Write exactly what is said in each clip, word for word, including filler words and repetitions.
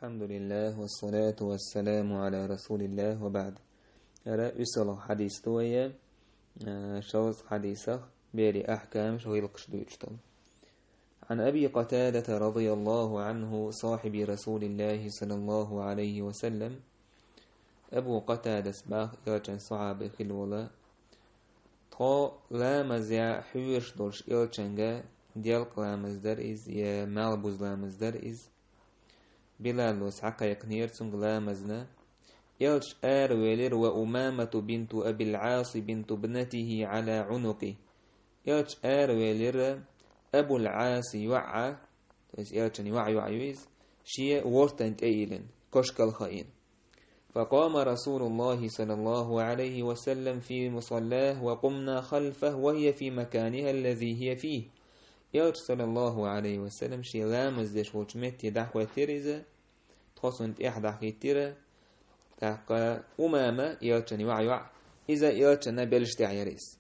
الحمد لله والصلاة والسلام على رسول الله وبعد. ХӀара уьссалгӀа хьадис ду вай, э, шовзткъа хьадисах берийн ахькамаш, гӀиллакхаш дуьйцуш долу. عن أبي قتادة رضي الله عنه صاحب رسول الله صلى الله عليه وسلم. Абу Къатадас боху, элчан сахьаби хилла волу: тхо ламазехь хьоьжуш долуш элчанга, делкъа ламаз дара иза, я малбуза ламаз дара иза, Билало схьакхайкхинера цуьнга ламазна. Элча аравелира وأمامة بنت أبي العاص بنت ابنته على عنقه. Элча аравелира Абул-Ӏаса йоӀ, то есть элчан йоӀ-йоӀ ю иза, шен вортан тӀе а йиллина, кошкалла хаийна. فقام رسول الله صلى الله عليه وسلم في مصلاه وقمنا خلفه وهي في مكانها الذي هي فيه. Элча, саллаллаху Ӏалайхи ва саллам, шен ламаз деш волчу метте дӀахӀоьттира иза, тхо цунна тӀехь дӀахӀиттира. ТӀаккха Умама, элчан йоӀ-йоӀ, иза элчанна белшаш тӀехь яра иза.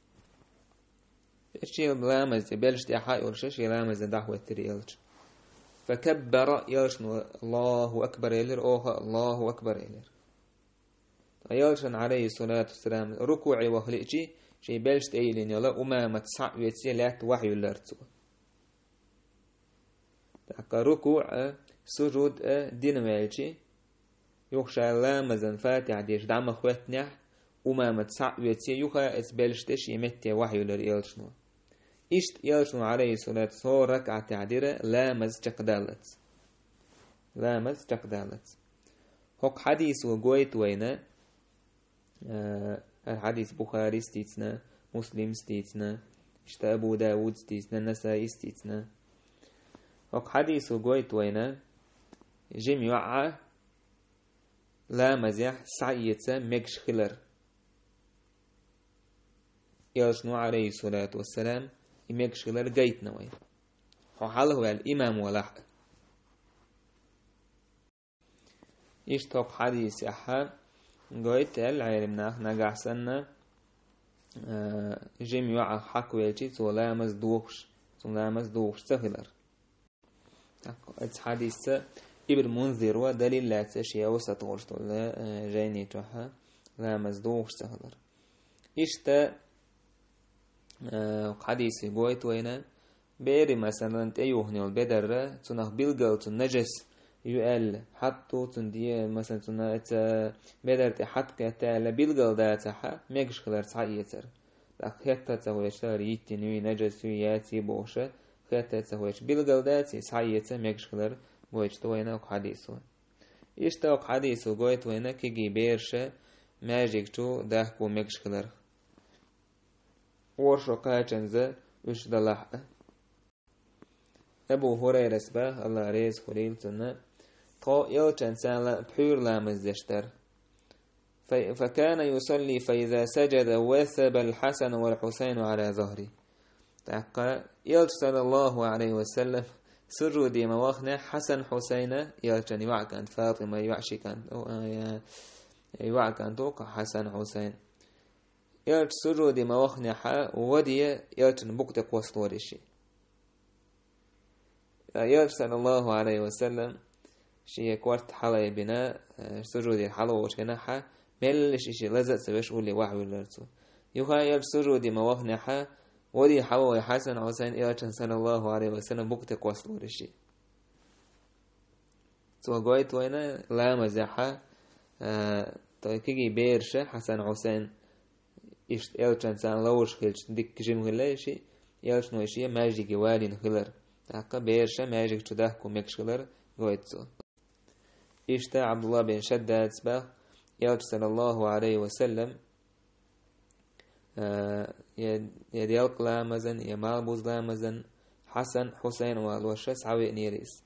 Шен ламаза тӀе белшаш тӀехь а йолуш, шен ламазна дӀахӀоьттира элча. فكبر, элчано Аллаху акбар элира, оха Аллаху акбар элира. Ткъа элчан, Ӏалайхи салату вассалам, рукуӀе ваха лиъчи, шен белшаш тӀе йиллина йолу Умамат схьа а оьций, лаьтта вахьа юьллира цо. ТӀаккха рукуӀ а, сужуд а дина ваьлчи, юха ша ламазан фатихьа деш дӀа ма хӀоьттинехь, Умамат схьа а оьций, юха а оьций белшаш тӀе шен метте вахьа юьллира элчано. Иштта элчано, Ӏалайхи салату, цхьа ракаӀатехь дира ламаз чекхдаллалц. Ламаз чекхдаллалц. ХӀокху хьадисо гойту вайна, э, хӀара хьадис Бухарис дийцина, Муслимс дийцина, иштта Абу Давудс дийцина, Насаис дийцина. ХӀокху хьадисо гойту вайна, жима йоӀ ламазехь схьаэца мегаш хилар. Элчано, Ӏалайхи салату вассалам, и мегаш хилар гайтина вайна. Хьо хьалха ваьлла имам валахь а. Иштта хӀокху хьадисехь гойту аьлла Ӏелам наха, нагахь санна, э, жима йоӀах хьакхавелчи, цо ламаз дохуш, цунна ламаз дохуш ца хилар. Оцу хьадисца Ибн Мунзиро далил лаьцна шен Авсат олуш долу, э, жайни чохь ламаз дохуш ца хилар. Иштта, э, хьадисо гойту вайна, бери, масалан, тӀеюхна йолу бедар, цунах билггал цуьнан нажас ю аьлла, хьатта цуьнан де, масалан, цуьнан оцу бедар тӀе хьатта кхетта аьлла, билггал дацахь, мегаш хилар схьаэцар. ТӀаккха хетта ца хьоьжуш, хӀара йиттина юй, нажас юй, яций бохуш, хетта ца хьоьжуш, билггал даций, схьаэца мегаш хилар гойтуш ду вайна хӀокху хьадисо. Иштта хӀокху хьадисо гойту вайна кегий бераш маьждиг чу дахко мегаш хиларх, оршо кхачанза уьш далахь а. Абу ХӀурайрас боху, Аллах реза хуьлийла цунна, тхо элчанца ла-, пхьуьйра ламаз деш дара. Фа-, فكان يصلي فإذا سجد وثب الحسن والحسين على ظهره. ТӀаккха элча, саллаллаху Ӏалайхи ва саллам, сужуде ма вахнехь, Хьасан-Хьусайна, элчан йоӀ кӀант, Фатима йоӀ ши кӀант, о, а, я, йоӀ кӀант ву-кх Хьасан-Хьусайн. Элча сужуде ма вахнехь, ваде элчан букъа тӀе кхоссалора ши. Элча, саллаллаху Ӏалайхи ва саллам, шен корта хьалаайбина, э, сужудера хьалаволучу хенахь, меллаша и ши лаза а ца веш, улле вахьа виллара цо. Юха элча сужуде ма вахнехь, ваде хьавой Хьасан-Хьусайн элчан, саллаллаху Ӏалайхи ва саллам, букъа тӀе кхоссалора ши. Цо гойту вайна ламазехь, а, тхо кегий бераш, Хьасан-Хьусайн, иштта элчанца ловзуш хилча дикка жима хилла ши, элчано шен маьждиге валийна хилар. ТӀаккха бераш маьждиг чу дахко мегаш хилар гойту цо. Иштта Ӏабдуллах бин Шаддадас боху, элча, саллаллаху Ӏалайхи ва саллам, а, я, я делкъа ламазан, я малбуза ламазан Хьасан-Хьусайн валоша схьавеанера иза.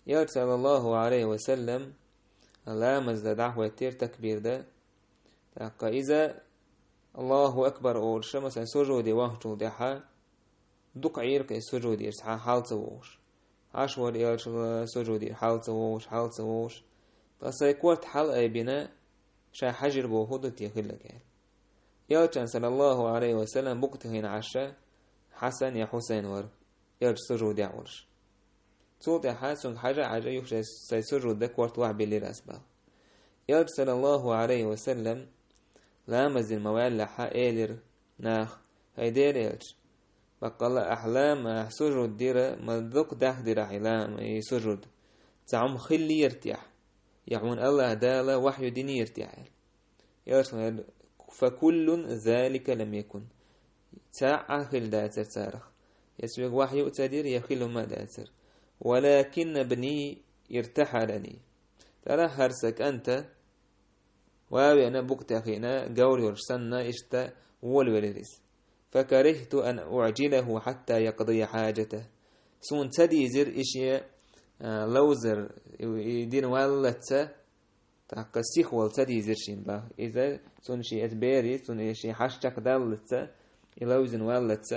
Элча, саллаллаху Ӏалайхи ва саллам, ламаз дан дӀахӀоьттира, такбир дан. ТӀаккха иза Аллаху акбар олуш, масалан, сужуде вахначул тӀаьхьа, дукха Ӏийра-кх и сужудера цхьа хьал ца вогӀуш. Ӏаш вара элча сужудера хьал ца вогӀуш, хьал ца вогӀуш. Ткъа сайн корта хьалаайбина, ша хьажийра бохург ду те хилларг аьлла. Элчан, саллаллаху Ӏалайхи ва саллам, букъа тӀехь Ӏаш Хьасан я Хьусайн вара, элча сужудехь волуш. Цул тӀаьхьа цунга хьажа-хьажа юха шен сай сужуд дан корта вахь биллира ас бах. Элча, саллаллаху алейхи ва саллам, ламаз дина ма ваьллехьа, элира наха: «ХӀай Дера Элча, баккъалла ахь лам, ахь сужуд дира, ма дукха дахдира ахь и лам, и сужуд. Цхьа хӀума хиллера техьа, я хьуна Аллаха Дала вахью динера техьа», — аьлла. Элча аьлла: «Фа куллун залика лам якун». Цхьа а хилла дацара царах. Я цуьнга вахью а ца дира, я хилла хӀума а дацара. «Валакин ибни иртахьалани». ТӀаккха хӀара сан кӀант ван а веана, букъ тӀехь хиъна, говр йолуш санна, иштта волавелира иза. «Факарихту ан уъжилаху хьатта якъдия хьаджатах». Суна ца дийзира и шен, а, ловзар, и, и дина валлалц, тӀаккха сихвала ца дийзира шена бах. Иза цунна шен, эцу бере, цунна и шен хьашт чекхдаллалц, и ловзина валлалц,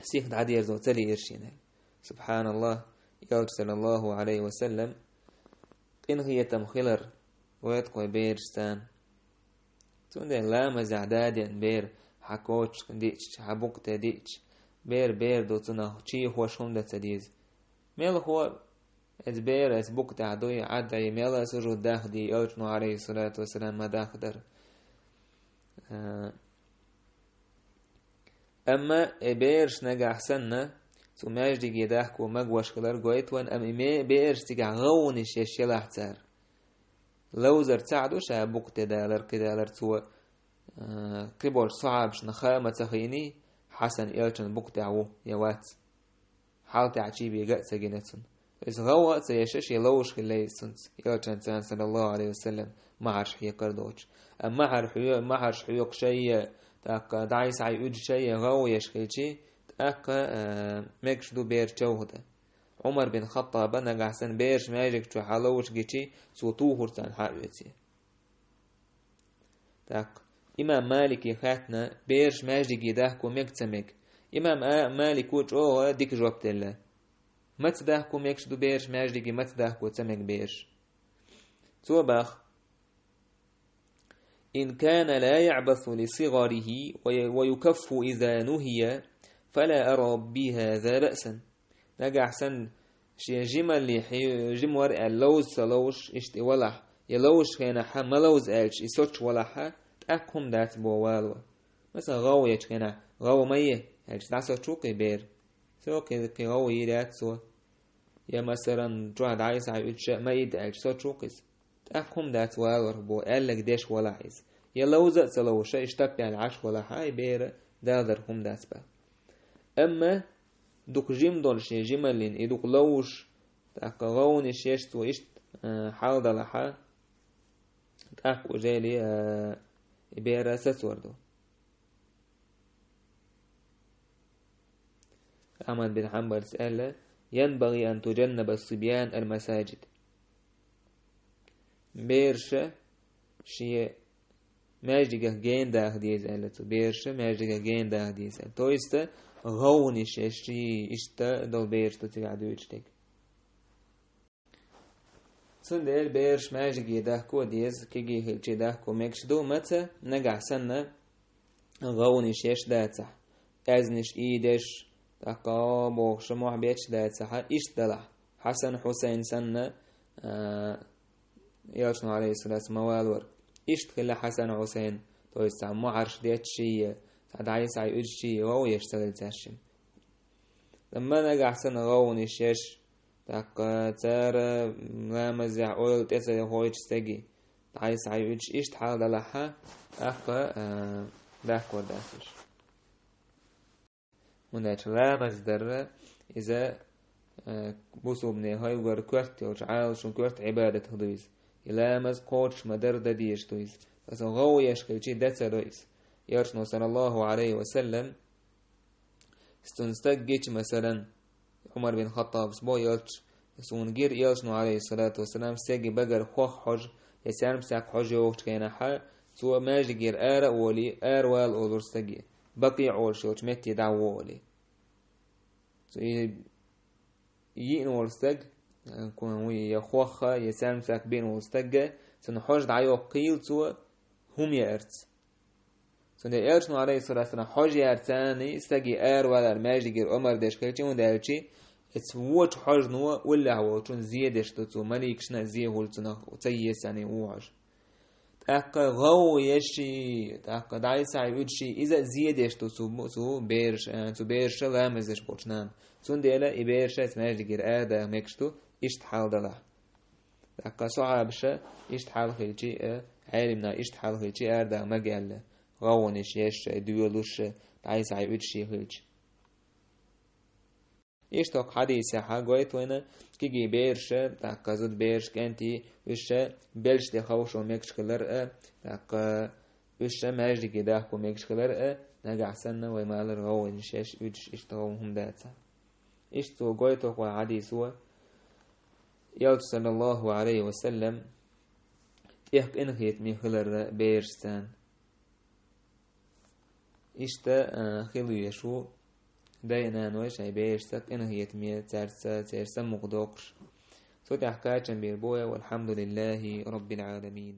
сих дӀадерзо ца лиира шена. Субханаллах, Элча, саллаллаху алейхи ва саллам, къинхетам хилар вай тхо бераш царна. Цундела ламазехь даден бер хьан кочах диъча, хьан букъ тӀе диъча, бер бер ду, цунах чехош хӀума дан ца деза. Мелхо а, эцу бера, эцу букъ тӀехь дуй, Ӏадда, и мела сужуд дахди, Элчано, алейхиссалату вассалам, ма дахдара. А, амма и бераш нагахь санна, цу маьждиге дахко магош хилар гойту вайн, амма и ме-, бераш цигахь гӀовгӀанаш еш елахь цара. Ловзар ца а ду ша букъ тӀе далар, кхидалар цо, а, кхиболчу сахьабашна хаа ма ца хиъний, Хьасан Элчан букъ тӀехь ву я вац. Хьал тӀехь чий бега а ца гина цунна. Иза гӀовгӀа а ца еш, шен ловзуш хилла иза цунца, Элчанца, саллаллаху алейхи ва саллам, махьарш хьекхар доцуш. Амма махьар хьоь-, махьарш хьоькхуш а, тӀаккха дӀай-схьай уьдуш а гӀовгӀа еш хилчий, тӀаккха, а, мегаш ду бер човха дан. Ӏумар бин Хаттаба нагахь санна бераш маьждиг чу хьан ловзуш гичий, цо тухура царна хьаоьций. ТӀаккха имам Малике хаьттина, бераш маьждиге дахко мега ца мега. Имам А-, Малико чӀогӀа дика жоп делла. Маца дахко мегаш ду бераш маьждиге, маца дахко ца мега бераш. Цо бах: «Ин кана ла яъбасу ли сигъарихи ва ю-, ва юкаффу иза нухия, фала ара би хаза баъсан». Нагахь санна шен жималле хье-, жима вара аьлла ловза ца ловзуш, иштта и валахь, я ловзучу хенахь ма ловза аьлча, и соцуш валахь, тӀаккха хӀума дац боху валор. Масала, гӀовгӀа ечу хенахь, гӀовгӀа ма е аьлча, дӀасоцуш ву-кх и бер. Со кхин, кхин гӀовгӀа йийр яц цо. Я, масалан, чохь дӀай-схьай уьдуш а ма идда аьлча, соцуш ву-кх иза. ТӀаккха хӀума дац валор боху, аьлларг деш валахь иза. Я ловза а ца ловзуш, и штап яьлла Ӏаш валахь, и бер далдар хӀума дац бах. Амма дукха жима долуш, я жималлин, и дукха ловзуш, тӀаккха гӀовгӀанаш еш цо иштта, а, хьал далахь, тӀаккха уже, а, и бер сацор ду. Ахьмад бин Хьанбалс аьлла: «ЯнбагӀи ан туджаннаба ас-сибьян ал-масаджид». Бераша шен маьждигах гена даха деза аьлла цо. Бераша маьждигах гена даха деза аьлла. То есть, гӀовгӀанаш еш, иштта долу бераш ду цигахь дуьйцуш дерг. Цундела бераш маьждиге дахко а деза, кегий хилчий дахко мегаш ду, маца, нагахь санна гӀовгӀанаш еш дацахь, аьзнаш ийдеш, тӀаккха бохуш мохь бетташ дацахь, иштта далахь, Хьасан, Хьусайн санна, а, Элчано, алейхиссалату, ма валор. Иштта хилла Хьасан, Хьусайн, то есть цхьа мохьарш детташ а, цхьа дӀай-схьай уьдуш а, гӀовгӀа еш ца хилла цаьршимма. Амма нагахь санна гӀовгӀанаш еш, тӀаккха цара ламазехь ойла тӀе ца хойчу стаге, дӀай-схьай уьдуш иштта хьал далахь, тӀаккха, а, дахкор дац уьш. ХӀунда аьлча ламаз дар иза, а, бусулбане хьайгара коьрта йолчу Ӏалашо коьрта Ӏибадатах ду иза. И ламаз кхочуш ма-дарра дан дезаш ду иза. Аса гӀовгӀа еш хилчий дан ца до иза. Элчано, саллаллаху алейхи ва саллам, Цунна стаг гича, масалан, Ӏумар бин Хаттабас бо Элча, суна гира Элчано, алейхиссалату вассалам, стеге багара хох хьожа, я цармсак хьожа йогӀучу хенахьа, цо маьждигера ара а волий, ара вала олура стаге, Бакъиъ олуш йолчу метте дӀа а волий. Цо и йиъна волу стаг, я хохха, я цармсак биъна волу стагга, цунна хьожа дӀайоккхийла цо хӀума яарца. Цундела Элчано, алейхиссалату вассалам, хьожа яр царний стаге аравалар маьждигера омар деш хилча, хӀунда аьлча, Эцу вочу хьожано уллехь волчун зе деш ду цо, маликашна а зе хуьлу цунах, ца еза царна ву хьожа. ТӀаккха гӀовгӀа еш ший, тӀаккха дӀай-схьай уьдуш ший, иза а зе деш ду цу, цу бераш, а, цу бераша ламаз деш болчу нана. Цундела и бераша эцу маьждигера арадаха мегаш ду, иштта хьал далахь. ТӀаккха сахьабаша иштта хьал хилчий, а, Ӏелимна иштта хьал хилчий, арадаха мега аьлла, гӀовгӀанаш еш шай, доьлуш шай, дӀай-схьай уьдуш ший хилча. Иштта хӀокху хьадисехь гойту вайна, кегий бераша, тӀаккха зуда бераш, кӀентий, уьш ша белш де ховшо мегаш хилар а, тӀаккха уьш ша маьждиге дахко мегаш хилар а, нагахь санна вай малар гӀовгӀанаш еш, уьдуш иштта гӀовгӀа хӀума дацахь. Иштта цо гойту хӀокху хьадисо, Элча, саллаллаху Ӏалайхи ва саллам, тӀех къинхетаме хилар а берашца. Иштта, а, хила везаш ву дай а, наной а шайн берашца къинхетаме, цаьрца, церан самукъадоккхуш. Цу тӀехь кхачам бийр бу вай, валхьамдулиллахи роббил Ӏаламин.